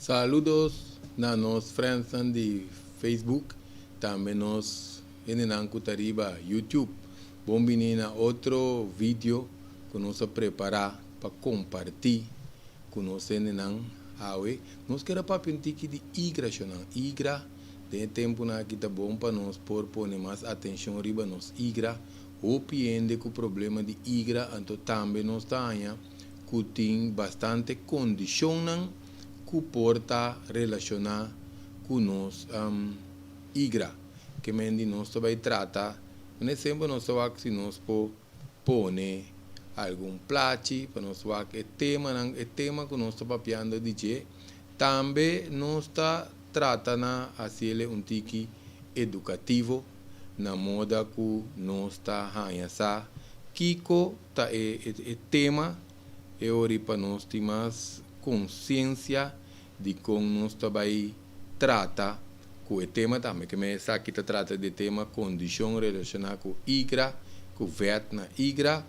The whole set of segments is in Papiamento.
Saludos na nos friendsnan di Facebook, tambe nos hendenan ku ta riba YouTube. Bon bini na otro video ku nos a prepará pa kompartí ku nos hendenan awe. Nos kier a papia un tiki di igra shonnan. Igra den e tempunan aki ta bon pa nos por pone mas atenshon riba nos igra. Hopi hende ku problema di igra anto tambe nos ta haña ku tin bastante kondishonnan ku por ta relashoná ku nos igra. Ke men di nos ta bai trata, un ehempel nos ta wak si nos por pone algun plachi pa nos wak e temanan, e tema ku nos ta papiando di dje. Tambe nos ta trata na hasiele un tiki edukativo na moda ku nos ta haña sa kiko ta e e tema e ori pa nos tin mas konsiensia di kon nos ta bai trata ku e tema tambe. Ke men esaki ta trata di e tema kondishon relashoná ku igra, ku vèt na igra.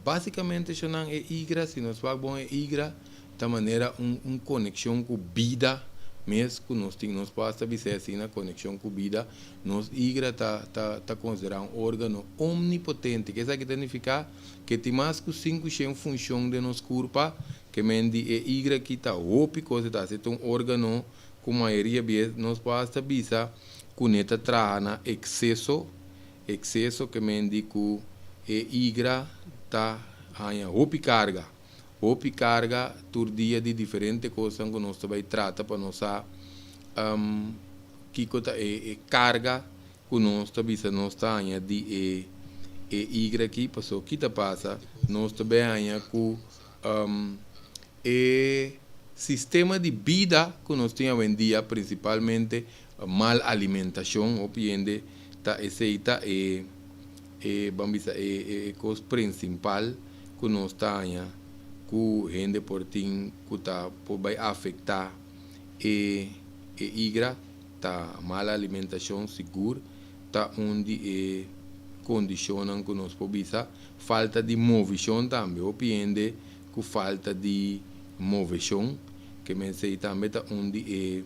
Básikamente shonnan e igra, si nos wak bon e igra ta manera un un konekshon ku bida mes ku nos tin. Nos por hasta bisa asina, konekshon ku bida. Nos igra ta ta ta konsiderá un órgano omnipotente. Ke esaki ta nifiká? Ke tin mas ku 500 funshon den nos kurpa. Ke men di e igra aki ta hopi kos e ta hasi. E ta un órgano ku mayoria bies nos por hasta bisa ku ne ta traha na ekseso. Ekseso ke men di ku e igra ta haña hopi karga. Hopi karga tur dia di diferente kosnan ku nos ta bai trata pa nos sa kiko ta e karga ku nos ta bisa nos ta haña di e e igra aki. Paso ki ta pasa? Nos ta bai haña ku e sistema di bida ku nos tin awendia, prinsipalmente mal alimentashon, hopi hende ta esei ta e e ban bisa e e kos prinsimpal ku nos ta haña ku hende por tin ku ta por bai afektá e e igra ta mal alimentashon sigur ta un di e kondishonnan ku nos por bisa. Falta di movishon tambe, hopi hende ku falta di moveshon ke men esei tambe ta un di e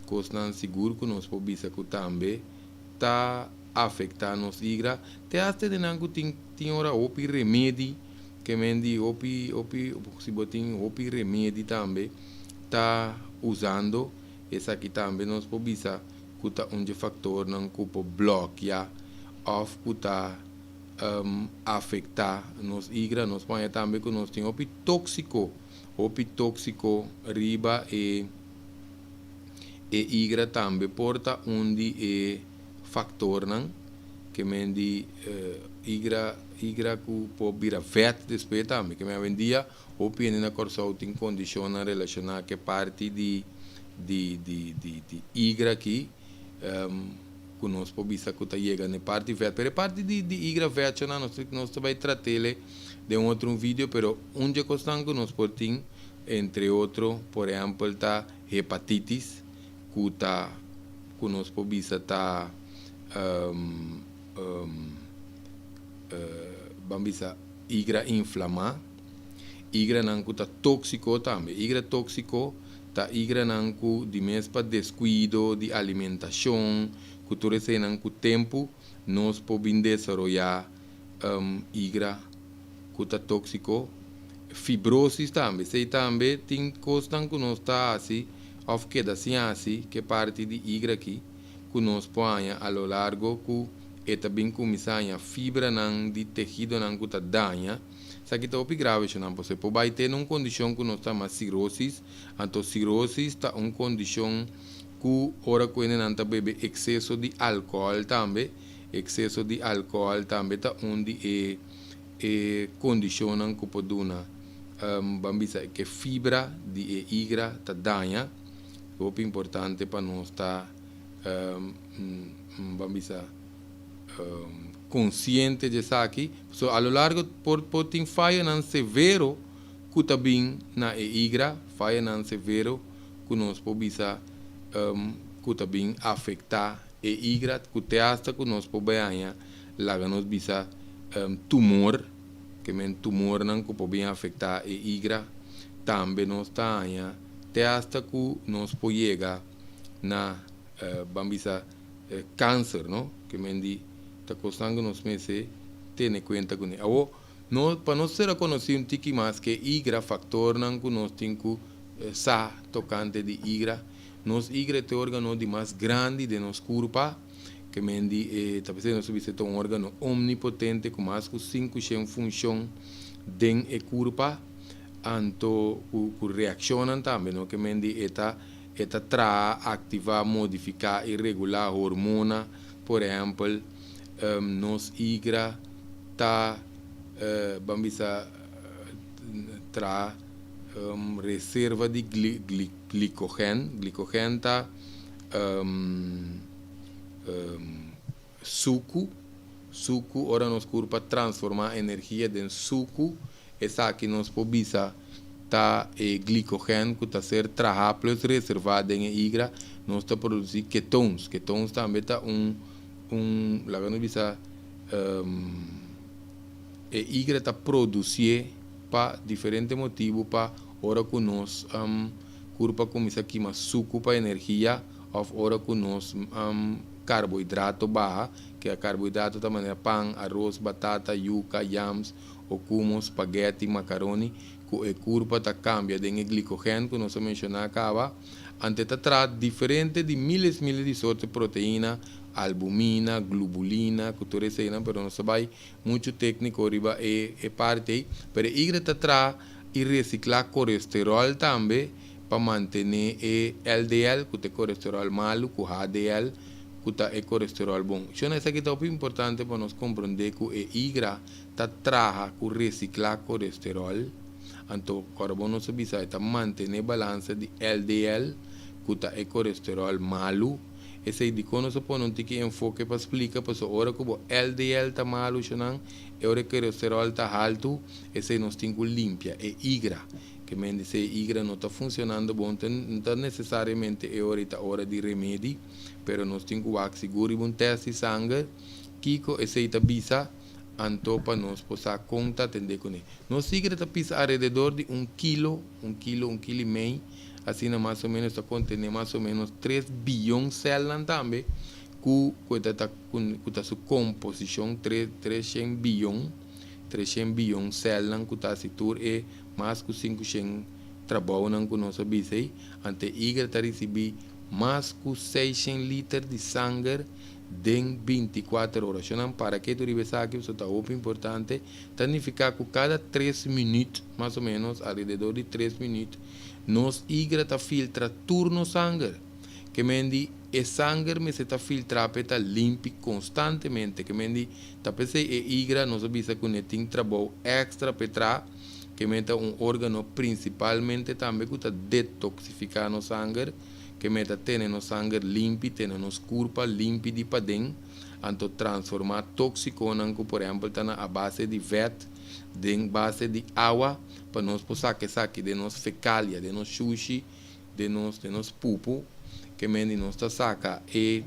kosnan sigur ku nos por bisa ku tambe ta afektá nos igra. Te hasta den nan ku tin tin ora hopi remedi ke men di hopi hopi si bo tin hopi remedi tambe ta usando esaki tambe nos por bisa ku ta un dje faktornan ku por blòkia òf ku ta afektá nos igra. Nos por haña tambe ku nos tin hopi tóksiko hopi tóksiko riba e e igra tambe por ta un di e faktornan ke men di igra igra ku por bira vèt despues tambe. Ke men awendia hopi hende na Kòrsou tin kondishonnan relashoná ku e parti di di di di di igra aki ku nos por bisa ku ta yega na e parti vèt. Pero e parti di di igra vètshonnan nos nos ta bai trat'ele den otro un video pero un dje kosnan ku nos por tin entre otro por ehèmpel ta hepatitis ku ta ku nos por bisa ta ban bisa igra inflamá, igranan ku ta tóksiko tambe. Igra tóksiko ta igranan ku di mes pa deskuido di alimentashon, ku tur eseinan ku tempu nos por bin desaroyá igra ku ta tóksiko. Fibrosis tambe, esei tambe tin kosnan ku nos ta hasi òf keda sin hasi ku e parti di igra aki ku nos por haña a lo largo ku e ta bin kuminsá haña fibranan di tehidonan ku ta daña. Esaki ta hopi grave shonnan pasobra e por bai te na un kondishon ku nos ta yama sirosis. Anto sirosis ta un kondishon ku ora ku hendenan ta bebe ekseso di alkohòl tambe, ekseso di alkohòl tambe ta un di e e kondishonnan ku por duna ban bisa ke fibra di e igra ta daña. Hopi importante pa nos ta ban bisa konsiente di esaki. Pasobra a lo largo por por tin fayonan severo ku ta bin na e igra, fayonan severo ku nos por bisa ku ta bin afektá e igra, ku te asta ku nos por bai haña laga nos bisa tumor, ke men tumornan ku por bin afektá e igra. Tambe nos ta haña. Te hasta ku nos por yega na ban bisa kanser, no? Ke men di ta kosnan ku nos mester tene kuenta kuné. Awor, no, pa nos sera konosí un tiki mas ke igra, faktornan ku nos tin ku sa tokante di igra. Nos igra ta e órgano di mas grandi den nos kurpa, ke men di e ta p'esei nos ta bisa e ta un órgano omnipotente ku mas ku 500 funshon den e kurpa. Anto ku reakshonnan tambe, no? Ke men di e ta e ta traha, aktivá, modifiká i regulá hormona. Por ehèmpel, nos igra ta, ban bisa, traha reserva di glikogen. Glikogen ta suku. Suku, ora nos kurpa transformá energia den suku, esaki nos por bisa ta e glikogen ku ta ser trahá plus reservá den e igra. Nos ta produsí ketones. Ketones tambe ta un, un, laga nos bisa, e igra ta produsié pa diferente motibu pa ora ku nos kurpa kuminsá kima suku pa energia òf ora ku nos karbohidrato baha, ke a karbohidrato ta manera pan, aros, batata, yuka, yams, okumo, spaghetti, makaroni, ku e kurpa ta kambia den e glikogen ku nos a menshoná kaba. Ante ta traha diferente di miles miles di sorto proteina, albumina, glubulina, ku tur eseinan, pero nos ta bai muchu tékniko riba e e parti ei. Pero e igra ta traha i resiklá kolesteròl tambe pa mantené e LDL, ku ta e kolesteròl malu, ku HDL, ku ta e kolesteròl bon. Shona, esaki ta hopi importante pa nos komprondé ku e igra ta traha ku resiklá kolesteròl. Anto, kòrda bon nos a bisa e ta mantené balansa di LDL, ku ta e kolesteròl malu. Esei dikon nos a pone un tiki enfoke pa splika, pasobra ora ku bo LDL ta malu, shonan, e ora e kolesteròl ta haltu, esei nos tin ku limpia e igra. Ke men di si e igra no ta funcionando bon, ta no ta necesariamente e ora y ta ora di remedi, pero nos tin cu wak sigur riba un test di sanger kico esey ta bisa, anto pa nos por sa con ta atende cune. Nos igra ta pisa alrededor di un kilo, un kilo, un kilo y mei, asina mas o menos ta contene mas o menos 3 biyon celnan tambe cu cu ta ta cu ta su composicion, 300 biyon, 300 biyon celnan cu ta haci tur e Mas ku 500 trabounan ku nos a bisa ei, ante igra ta risibí mas ku 600 liter di sanger den 24 ora. Shonnan para ketu riba esaki pasobra ta hopi importante. Ta nifiká ku kada 3 minüt, mas o ménos alrededor di 3 minüt, nos igra ta filtra tur nos sanger. Ke men di e sanger mester ta filtrá pa e ta limpi konstantemente. Ke men di ta p'esei e igra nos a bisa ku ne tin trabou èkstra pa e traha. Ke men ta un órgano prinsipalmente tambe ku ta detoksifiká nos sanger, ke men ta tene nos sanger limpi, tene nos kurpa limpi di paden, anto transformá tóksikonan ku por ehèmpel ta na a base di vèt den base di awa pa nos por saka esaki den nos fekalia, den nos shushi, den nos den nos pupu. Ke men di nos ta saka e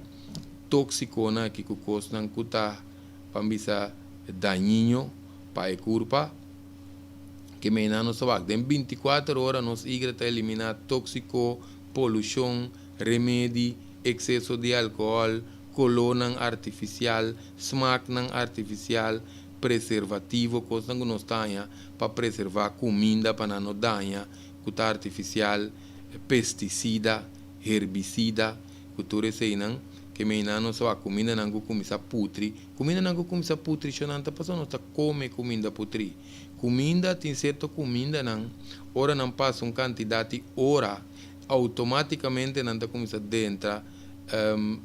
tóksikonan aki ku kosnan ku ta, ban bisa, dañiño pa e kurpa. Ke meinan nos ta wak. Den 24 ora nos igra ta eliminá tóksiko, polushon, remedi, ekseso di alkohòl, kolónan artifisial, smaknan artifisial, preservativo, kosnan ku nos ta haña pa preservá kuminda pa nan no daña, ku ta artifisial, pestisida, herbisida, ku tur eseinan. Ke meinan nos ta wak kumindanan ku kuminsá putri. Kumindanan ku kuminsá putri shonan ta pasobra nos ta kome kuminda putrí. Kuminda, tin sierto kumindanan ora nan pasa un kantidat di ora outomátikamente nan ta kuminsá dentra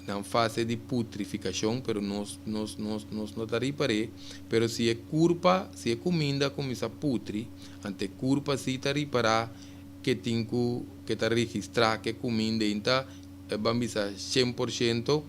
nan fase di putrifikashon, pero nos nos nos nos no ta ripar'é. Pero si e kurpa, si e kuminda kuminsá putri, anto e kurpa si ta ripará ke tin ku ke ta registrá ke kuminda ei ta ban bisa 100%,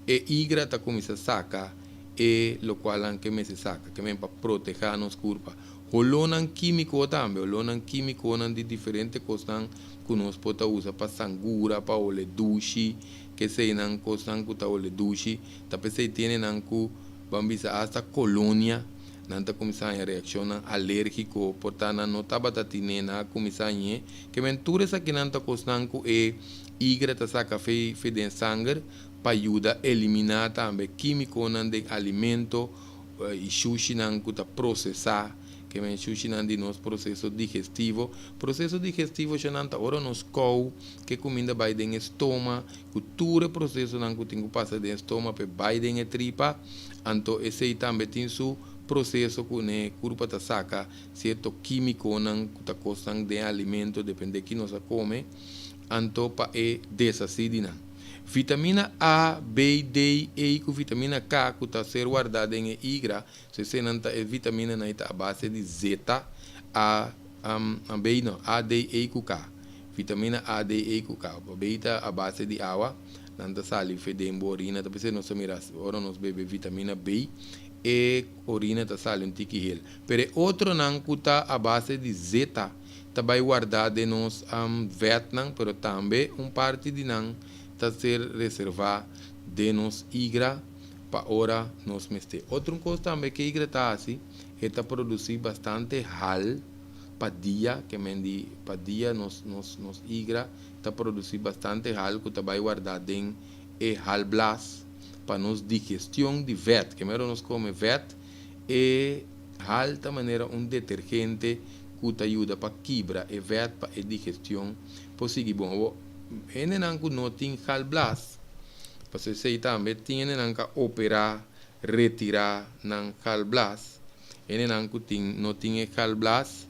e igra ta kuminsá saka e lokualnan ke mester saka, ke men pa protehá nos kurpa. Holónan kímiko tambe, holónan kímikonan di diferente kosnan ku nos por ta usa pa sangura, pa hole dushi, keseinan kosnan ku ta hole dushi, ta p'esei tienenan ku ban bisa asta kolonia. Nan ta kuminsá haña reakshonnan alérgiko, por ta nan no tabata tine, nan a kuminsá hañ'é. Ke men tur esakinan ta kosnan ku e igra ta saka fe fe den sanger pa yuda eliminá tambe kímikonan den alimento i shushinan ku ta prosesá. Ke men shushinan di nos proseso digestivo. Proseso digestivo shonnan ta ora nos kou ke kuminda bai den e stoma, ku tur e prosesonan ku tin ku pasa den e stoma pa e bai den e tripa, anto esei tambe tin su proseso ku ne kurpa ta saka sierto kímikonan ku ta kosnan den alimento depende ki nos a kome, anto pa e deshasí di nan. Vitamina A, B, D, E ku vitamina K ku ta ser wardá den e igra, so eseinan ta e vitaminanan ei ta a base di zeta, A, B no, A, D, E ku K. Vitamina A, D, E ku K. B ta a base di awa, nan ta sali fe den bo orina. Ta p'esei nos ta mira ora nos bebe vitamina B, e orina ta sali un tiki hel. Pero e otronan ku ta a base di zeta ta bai wardá den nos vètnan, pero tambe un parti di nan ta ser reservá den nos igra pa ora nos mester. Otro un kos tambe ke igra ta hasi, e ta produsí bastante hal. Pa dia, ke men di pa dia nos nos nos igra ta produci bastante hal cu ta bay warda den e halblas pa nos digestion di vet, ke mero nos come vet e hal ta manera un detergente cu ta yuda pa kibra e vet pa e digestion por sigui bon. Awor hendenan cu no tin halblas, pasobra esey tambe tin hendenan ca opera retira nan galblas. Hendenan ku tin no tin e galblas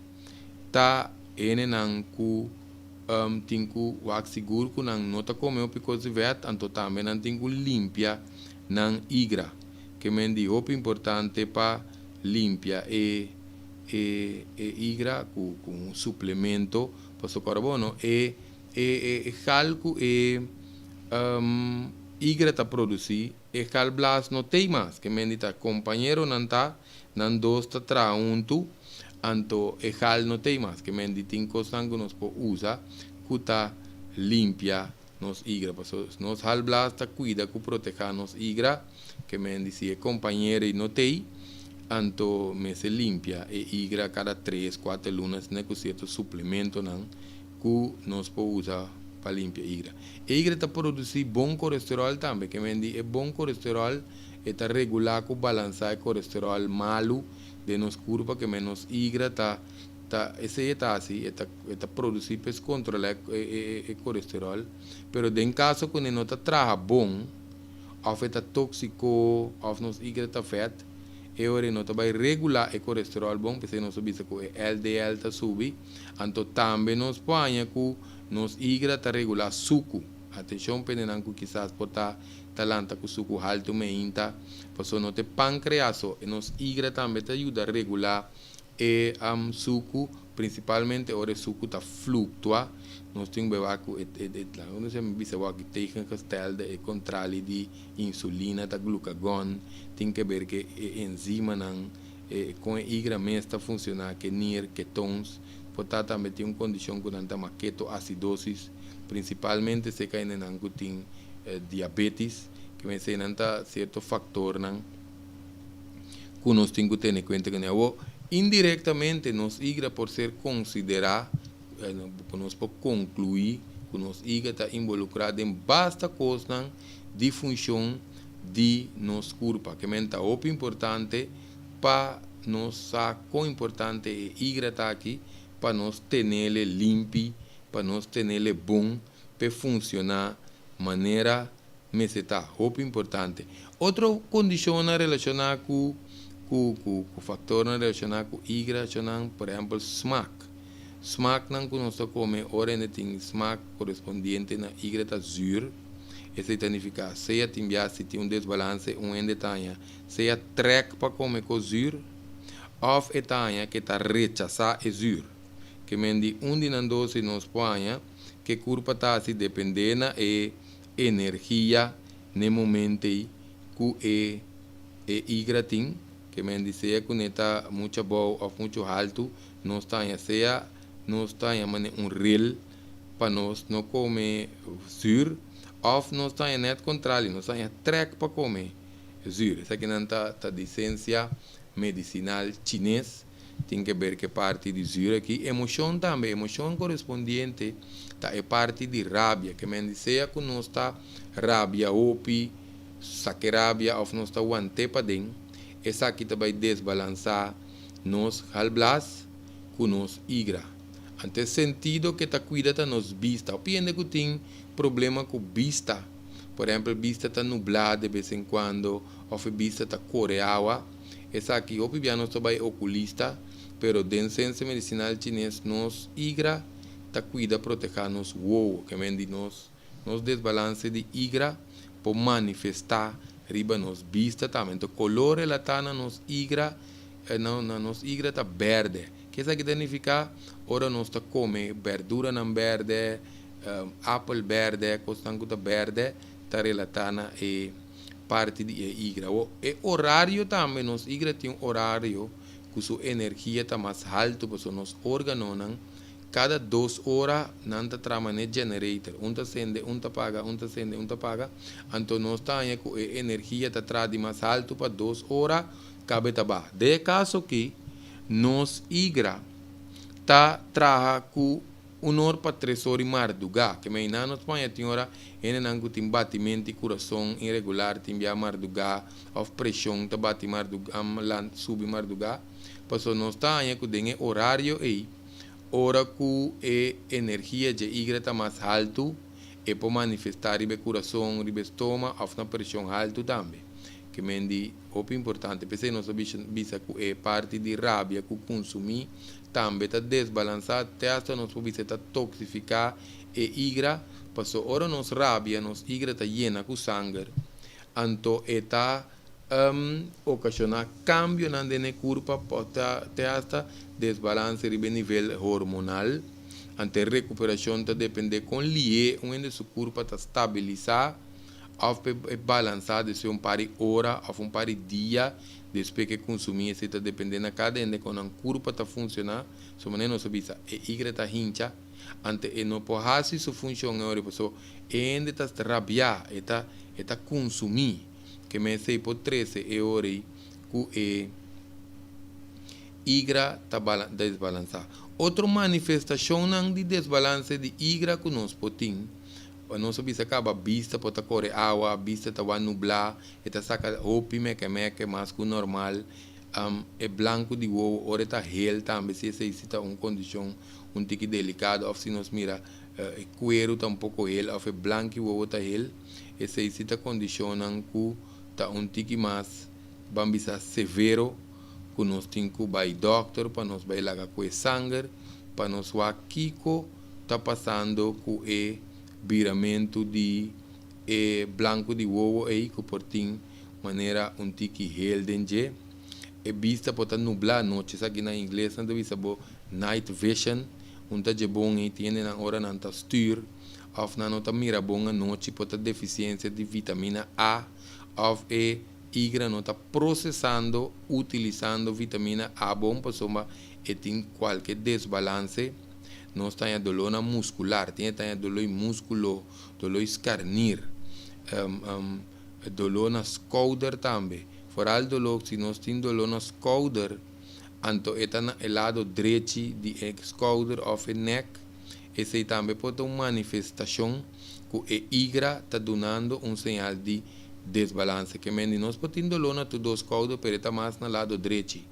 ta hendenan ku tin ku wak sigur ku nan no ta kome hopi kos di vèt, anto tambe nan tin ku limpia nan igra. Ke men di hopi importante pa limpia e e e igra ku ku un suplemento pasobra kòrda bo no e e e gal ku e igra ta produsí. E galblas no tei mas, ke men di ta kompañeronan ta, nan dos ta traha huntu, anto e gal no tei mas, ke men di tin kosnan ku nos por usa ku ta limpia nos igra, pasobra nos galblas ta kuida ku protehá nos igra, ke men di si e kompañero ei no tei, anto mester limpia e igra kada tres, kuater luna asina ku sierto suplementonan. ku nos por usa pa limpia igra. E igra ta produsí bon kolesteròl tambe, ke men di e bon kolesteròl e ta regulá ku balansá e kolesteròl malu den nos kurpa, ke men nos igra ta ta esei e ta hasi, e ta e ta produsí pa es kontrolá e e e kolesteròl, pero den kaso ku ne no ta traha bon òf e ta tóksiko òf nos igra ta vèt, e ora e no ta bai regulá e kolesteròl bon, p'esei nos ta bisa ku e LDL ta subi. Anto tambe nos por haña ku nos igra ta regulá suku. Atenshon pendenan ku kisas por ta ta lanta ku suku haltu meinta, pasobra no ta e pankreas so, e nos igra tambe ta yuda regulá e suku, prinsipalmente ora e suku ta fluktua. Nos tin beba ku e e mi bisa bo aki tegengestelde e kontrali di insulina ta glukagon, tin ke ber ke e enzimanan. E kon e igra mes ta funciona ke nir, ketones, por ta tambe tin un condicion cu nan ta ma ketoacidosis, principalmente seca hendenan cu tin diabetes, ke mester nan ta cierto factornan cu nos tin cu tene cuenta cune. Awor, indirectamente nos igra por ser considera, cu nos por conclui cu nos igra ta involucra den basta cosnan di funcion di nos kurpa. Ke men ta hopi importante pa nos sa kon importante e igra ta aki pa nos tenele limpi, pa nos tenele bon p'e funshoná manera mester ta. Hopi importante. Otro kondishonnan relashoná ku ku ku ku faktornan relashoná ku igra shonnan, por ehèmpel smak. Smaknan ku nos ta kome ora hende tin smak korespondiente na igra ta zür. Esei ta nifiká, sea tin bia si tin un desbalanse un hende ta haña sea trèk pa kome ku zür òf e ta haña ke ta rechasá e zür. Ke men di un di nan dos si nos por haña ke kurpa ta hasi dependé na e energia n'e momento ei ku e e igra tin. Ke men di sea ku ne ta muchu abou òf muchu haltu nos ta haña sea nos ta haña manera un rel pa nos no kome zür òf nos ta haña nèt kontrali, nos ta haña trèk pa kome zür. Esakinan ta ta di sensia Medisinal Chines tin ke ber ku e parti di zuur aki. Emoshon tambe, emoshon korespondiente ta e parti di rabia, ke men di sea ku nos ta rabia hopi, saka e rabia òf nos ta want'é paden, esaki ta bai desbalansá nos galblas ku nos igra. Anto e sentido ke ta kuida ta nos bista. Hopi hende ku tin problema ku bista, por ehèmpel bista ta nublá de bes en kuando òf e bista ta kore awa, Esaki hopi bia nos ta bai okulista, pero den sensia medisinal chines nos igra ta kuida protehá nos wowo, ke men di nos nos desbalanse di igra por manifestá riba nos bista tambe. Enton kolor relatá na nos igra na nos igra ta bèrdè. Ke esaki ta nifiká? Ora nos ta kome bèrduranan bèrdè, apel bèrdè, kosnan ku ta bèrdè ta relatá na e. parti di e igra. Awor, e orario tambe, nos igra tin un orario ku su energia ta mas haltu pasobra nos organonan kada dos ora nan ta traha manera generator, un ta sende, un ta paga, un ta sende, un ta paga, anto nos ta haña ku e energia ta traha di mas haltu pa dos ora kabe ta baha. Den e kaso aki nos igra ta traha ku. Un or pa tres or i mardugá. Ke meinan nos paña tin ora hendenan ku tin batimento di kurason iregular tin bia mardugá òf preshon ta bati mardugá subi mardugá. Pasobra nos ta haña ku den e orario ei ora ku e energia dje igra ta mas haltu e por manifestá riba e kurason, riba e stoma òf na preshon haltu tambe. Ke men di hopi importante. P'esei nos a bisa ku e parti di rabia ku kunsumí Tambe ta desbalansá te hasta nos por bisa e ta toksifiká e igra, paso ora nos rabia nos igra ta yena ku sanger, anto e ta okashoná kambionan den e kurpa te hasta desbalanse riba e nivel hormonal, anto e rekuperashon ta dependé kon lihé un hende su kurpa ta stabilisá òf e balansá despues un par di ora òf un par di dia. Despues ke kunsumí esei ta dependé na kada hende kon nan kurpa ta funshoná, su manera nos a bisa, e igre ta hincha, ante e no por hasi su funshon e ora pasobra e hende ta rabiá, e ta e ta kunsumí, ke men esei por trese e ora ei ku e igra ta desbalansá. Otro manifestashonnan di desbalanse di igra ku nos por tin. Pa nos a bisa kaba bista por ta kore awa, bista ta wak nublá, e ta saka hopi meke meke mas ku normal. E blanku di wowo ora e ta hel tambe si esei si ta un kondishon un tiki delikado òf si nos mira e kueru ta un poko hel òf e blanki wowo ta hel, esei si ta kondishonnan ku ta un tiki mas ban bisa severo ku nos tin ku bai dòkter pa nos bai laga kue sanger pa nos wak kiko ta pasando ku e biramentu di e blanku di wowo ei ku por tin manera un tiki hel den dje. E bista por ta nublá anochi, esaki na ingles nan ta bisa bo night vision, un ta dje bon ei tin hendenan ora nan ta stuur òf nan no ta mira bon anochi por ta defisiensia di vitamina A òf e igra no ta prosesando, utilisando vitamina A bon pasobra e tin kualke desbalanse. Nos ta haña dolónan muskular, tin e ta haña doló di múskulo, doló di skarnir, doló na skouder tambe. Foral doló, si nos tin doló na skouder, anto e ta na e lado drechi di e skouder òf e nèk, esei tambe por ta un manifestashon ku e igra ta dunando un señal di desbalanse. Ke men di nos por tin doló na tur dos skouder, pero e ta mas na lado drechi.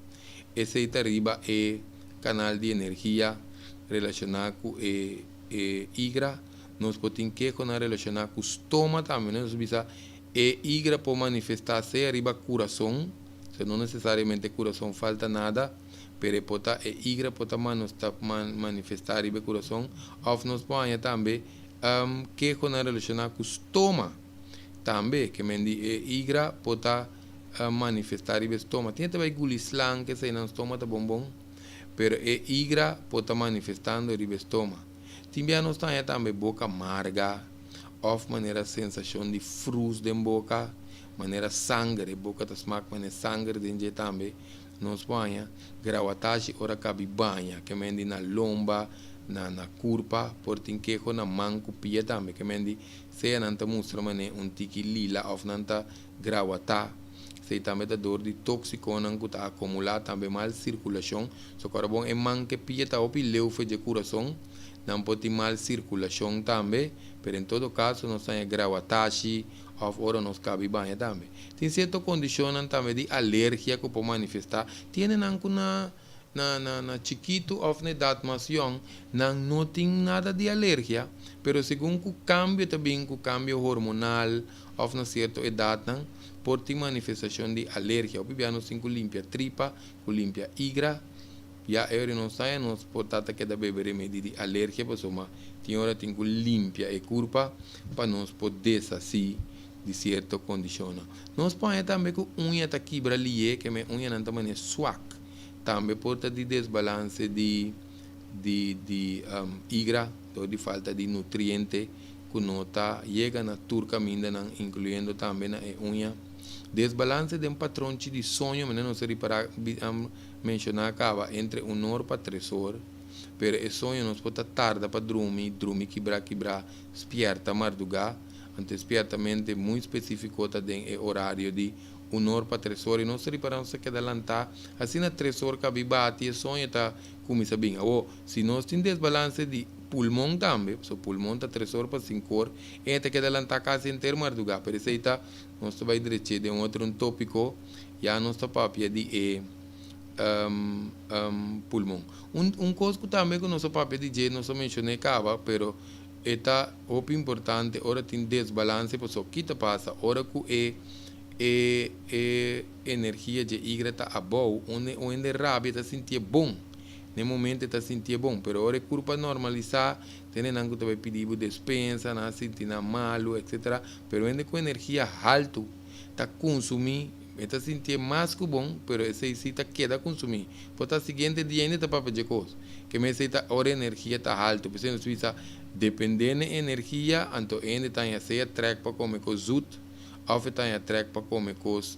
Esei ta riba e kanal di energia relashoná ku e e igra. Nos por tin kehonan relashoná ku stoma tambe. Nos bisa e igra por manifestá sea riba kurason, osea no nesesariamente kurason falta nada, pero e por ta e igra por ta manifestá riba e kurason. Òf nos por haña tambe kehonan relashoná ku stoma tambe, ke men di e igra por ta. a manifesta riba e stoma. Tin ta bay guli slang esey nan stoma ta bon bon, pero e igra por ta manifestando riba e stoma. Tin bia nos ta haña tambe boca marga of manera sensacion di frus den boca, manera sanger, e boca ta smak manera sanger den dje tambe. Nos por haña grawatashi ora kabi baña, ke men di na lomba, na na kurpa, por tin keho na man ku pia tambe, ke men di sea nan ta mustra manera un tiki lila of nan ta Grawatá. Esei tambe ta dor di tóksikonan ku ta akumulá, tambe mal sirkulashon. So kòrda bon, e man ku pia ta hopi leu for di kurason, nan por tin mal sirkulashon tambe, pero en todo kaso nos ta grawatashi òf ora nos kaba di baña tambe. Tin sierto kondishon tambe di alergia ku por manifestá. Tin nan ku na chikitu òf na edat mas yòn, nan no tin nada di alergia, pero segun ku kambio tambe, ku kambio hormonal òf na sierto edat, nan por tin manifestashon di alergia. Òf nos tin ku limpia tripa, ku limpia igra, ya e nos sa, nos por ta keda bebe remedi di alergia, pasobra tin ora tin ku limpia e kurpa pa nos por deshasí di sierto kondishon. Nos por tambe ku uña ta kibra lihé, ke men uña nan ta manera swak. Tambe por ta di desbalanse di igra, òf di falta di nutriente ku no ta yega na tur kaminda, inkluyendo tambe na e uña. Desbalanse di patronchi di soño, nos a ripará, menshoná kaba entre 1 or pa 3 or, pero e soño nos por tarda pa drumi, drumi kibra kibra, spièrta mardugá, anto spiertamente muy spesífiko ta den e orario di 1 or pa 3 or i nos ripará nos keda lantá asina 3 or kaba di bati, e soño ta kuminsá bin. Awor, si nos tin desbalanse di pulmon tambe, so pulmon ta 3 or pa 5 or, e ta keda lantá kasi henter mardugá, pero esei ta nos ta bai drecha den otro un tópiko, ya nos ta papia di e pulmon. Un kos ku tambe ku nos papia di dje, nos menshoná kaba, pero ta hopi importante ora tin desbalanse, pasobra kiko ta pasa ora ku e energia di igra ta abou, unda rabia ta sinti bon. Na momento ta sinti bon, pero ora e kurpa normalisá, tin nan ku ta pidi despensa, nan sinti nan malu, etc. Pero unda ku energia haltu ta konsumí, ta sinti mas ku bon, pero esei si ta keda konsumí. Por ta siguiente dia ainda ta papia di kos. Ke men esei ta ora energia ta haltu. P'esei nos bisa dependé di energia, anto ainda ta sea trèk pa kome kos zoet, òf ta trèk pa kome kos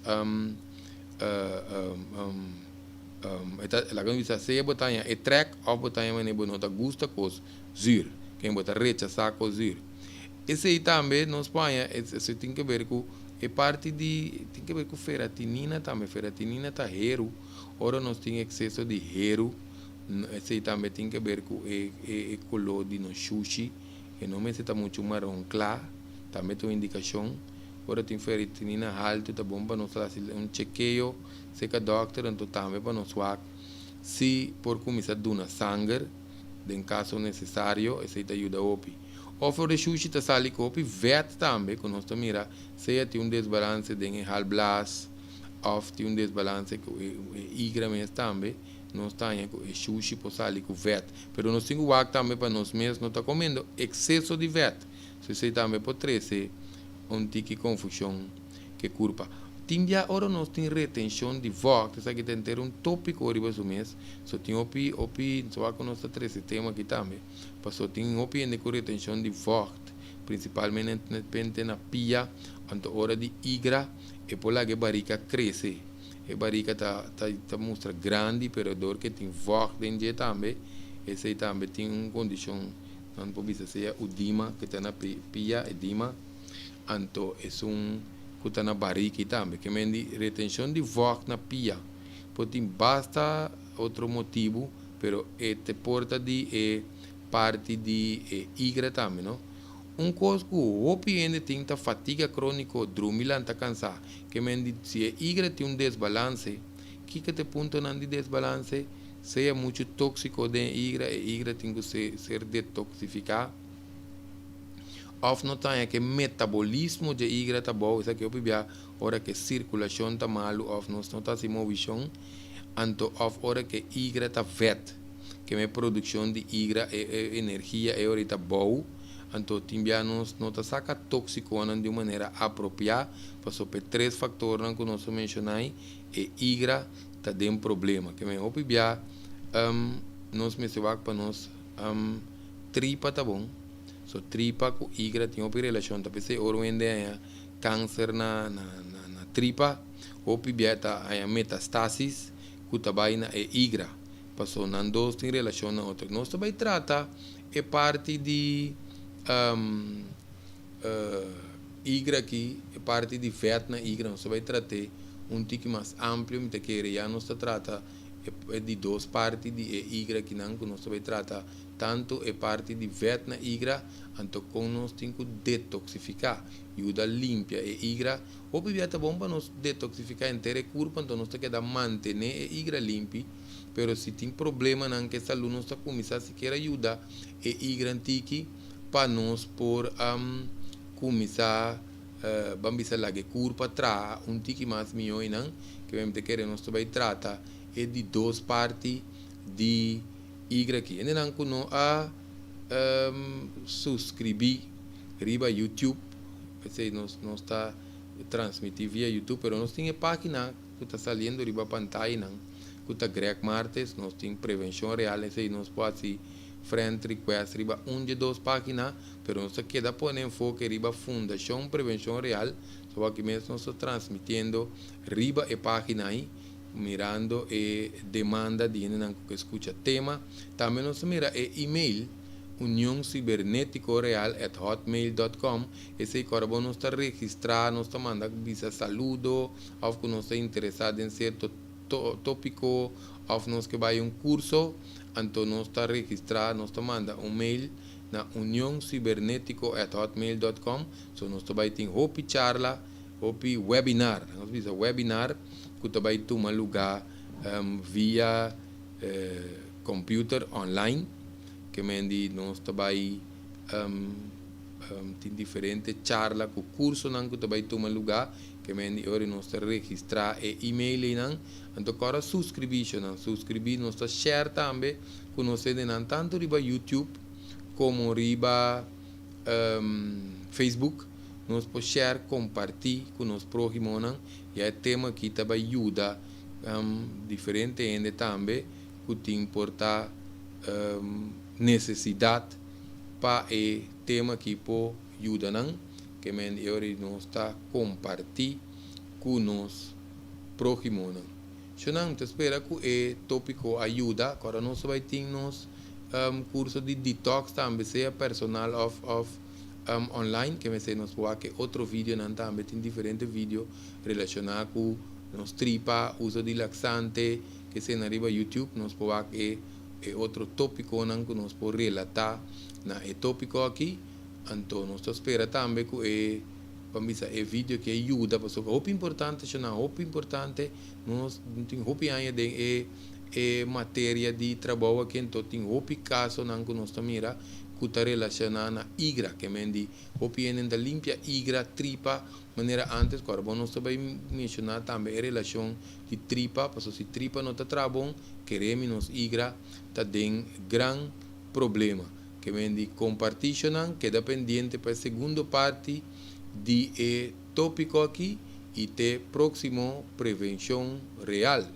laga bisa sea bo ta e trèk òf bo ta manera bo no ta gusta kos zuur, ken bo ta rechasá kos zuur. Esei tambe nos por esei tin ku ber ku e parti di tin ku ber ku ferritina tambe. Ferritina ta heru. Ora nos tin ekseso di heru, esei tambe tin ku ber ku e koló di nos shushi, e no mester ta muchu maron kla, tambe ta un indikashon. Ora tin ferritina haltu, ta bon pa nos hasi un chekeo serka dòkter, anto tambe pa nos wak si por kuminsá duna sanger den kaso nesesario, esei ta yuda hopi. Òf ora shushi ta sali ku hopi vèt tambe, ku nos ta mira sea tin un desbalanse den e halblas òf tin un desbalanse ku e igra mes tambe, nos ta ku e shushi por sali ku vèt. Pero nos tin ku wak tambe pa nos mes no ta komiendo ekseso di vèt. So esei tambe por trese un tiki konfushon ku kurpa. Tin dia ora nos tin retenshon di vocht, esaki ta henter un tópiko riba su mes. So tin hopi hopi, so ku nos ta trese tema aki tambe. Paso tin hopi hende ku retenshon di vocht, prinsipalmente na pia, anto ora di igra, e por laga e barika krese. E barika ta mustra grandi, pero dor ku tin vocht den dje tambe, esei tambe tin un kondishon, nan por bisa sea edema, ku ta na pia, edema, anto esun ku ta na barika tambe. Ke men di retenshon di vocht na pia, por tin basta otro motibu, pero e te por ta di e parti di e igra tambe, no? Un kos ku hopi hende tin ta fatiga króniko, drumi lanta kansá. Ke men di si e igra tin un desbalanse, kiko ta e puntonan di desbalanse? Sea muchu tóksiko den igra, e igra tin ku ser detoksifiká. Òf no ta ku metabolismo di igra ta abou, esaki hopi bia ora ku sirkulashon ta malu òf nos no ta hasi movishon, anto òf ora ku igra ta vèt, ku e produkshon di igra e energia e ora ta abou, anto tin bia nos no ta saka tóksikonan di un manera apropiá, pasobra e tres faktornan ku nos a menshoná e igra ta den problema. Ke men hopi bia nos mester wak pa nos tripa ta bon. So tripa ku igra tin hopi relashon. Ta p'esei ora hende haña kanser na tripa, hopi bia ta haña metastasis ku ta bai na e igra. Paso nan dos tin relashon na otro. Nos ta bai trata e parti di igra aki, e parti di vèt na igra, nos ta bai trat'é. Un tiki mas amplio, mi ta kere ya nos ta trata e di dos parti di e igra akinan ku nos ta bai trata tantu e parti di vèt na igra, anto kon nos tin ku detoksifiká, yuda limpia e igra. Hopi bia ta bon pa nos detoksifiká henter e kurpa, anto nos ta keda mantené e igra limpi, pero si tin problemanan ku e salú nos ta kuminsá sikiera yuda e igra tiki pa nos por kuminsá Ban bisa laga e kurpa traha un tiki mas mihó einan, ke mi ta kere nos ta bai trata e di dos parti di igra aki. Hendenan ku no a suskribí riba YouTube, p'esei nos nos ta transmití via YouTube, pero nos tin e página ku ta saliendo riba pantayanan ku ta Greg Martes, nos tin Prevenshon Real, esei nos por hasi friend request riba un di e dos página. Pero nos ta keda pone enfoke riba Fundashon Prevenshon Real, so aki mes nos ta transmitiendo riba e pagina ahi, mirando e demanda di hendenan ku ke skucha tema. Tambe nos ta mira e email unionciberneticoreal@hotmail.com, esei ku ora bo nos ta registrá, nos ta manda bisa saludo òf ku nos ta interesá den sierto tópiko òf nos ke bai un kurso, anto nos ta registrá, nos ta manda un mail na unioncibernetico@hotmail.com so nos ta bai tin hopi charla, hopi webinar, nos bisa webinar ku ta bai tuma luga via computer online ke men di nos ta bai tin diferente charla ku kursonan ku ta bai tuma luga ke men di ora nos ta registra e email einan anto kòrda suskribí shownan suskribí nos ta share tambe ku nos hendenan tantu riba YouTube komo riba Facebook nos por share kompartí ku nos próhimonan ya e tema aki ta bai yuda diferente hende tambe ku tin por ta nesesidat pa e tema aki por yuda nan ke men di ora nos ta kompartí ku nos próhimonan. Shonnan, ta spera ku e tópiko a yuda. Kòrda nos ta bai tin nos kurso di detox tambe, sea personal òf òf online. Ke mester nos por wak e otro videonan tambe. Tin diferente video relashoná ku nos tripa, uso di laksante, ke esei riba YouTube. Nos por wak e e otro tópikonan ku nos por relatá na e tópiko aki. Anto nos ta spera tambe ku e. Pa bisa e video ke yuda pasobra hopi importante shona hopi importante nos tin hopi aña den e e materia di trabou aki anto tin hopi kasonan ku nos ta mira ku ta relashoná na igra ke men di hopi hende ta limpia igra tripa manera antes ku ora bon nos ta bai menshoná tambe e relashon di tripa pasobra si tripa no ta traha bon keremi nos igra ta den gran problema. Ke men di kompartí shonan keda pendiente pa e segundo parti di e tópiko aki i te próksimo Prevenshon Real.